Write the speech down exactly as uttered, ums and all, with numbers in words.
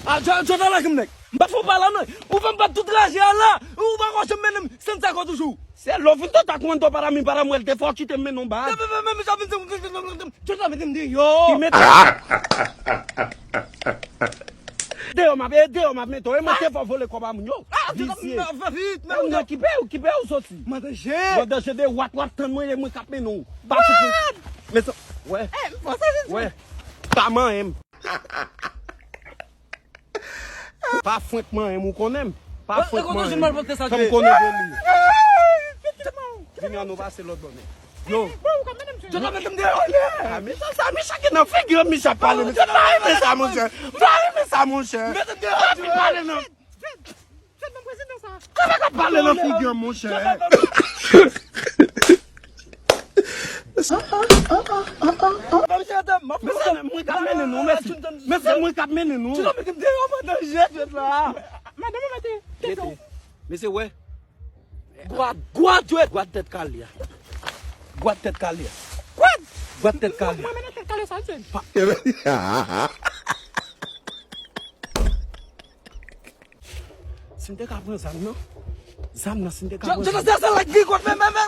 Ah, Jota lage m nèg. M pa fè w pa la non. Ou fè m bat tout raje a la. Ou pa ka janm mennen m san sa ko toujou. Se lè w vin to ta koumann to para mi para m wè l te fò kite m mennen w bal. Men, men, men, men, sa vin di, Jota mete m deyò. Ki mete deyò m ap, e deyò m ap mete w. E mwen te fò vole kòb a moun yo. Visye. Ou nan kipe, ou kipe ou soti. Mwen danje. Mwen danje de wat w ap tann mwen e mwen k ap mennen w. Pa soti. Men sa, wè. Wè. Pa manyen m. Pa fwenk manyen m, ou konnen m. Pa fwenk manyen m. Sa m konnen de li. Vini an nou pase lòt bò men. Yo. Jota mete m deyò. Ah, men sa, sa, men chak nan figi m, men sa pale, men sa, m pa renmen sa, monchè. M pa renmen sa, monchè. Mete m deyò. Pale nan. Fèt ban prezidan sa. Kòman k ap pale nan figi an, monchè? Mesye, mwen k ap mennen nou, mesye. Mesye, mwen k ap mennen nou. Jota mete m deyò, mwen danje jwèt la. Madanm ou mete tete w. Mesye, wè. Gwad, gwad jwèt. Gwad tèt kale a. Gwad tèt kale a. Gwad. Gwad tèt kale a. Mwen mennen tèt kale sa, mesye. Si m te ka pran zam nan, zam nan, si m te ka pran zam nan. Jota se sa la ki kot men, men, men.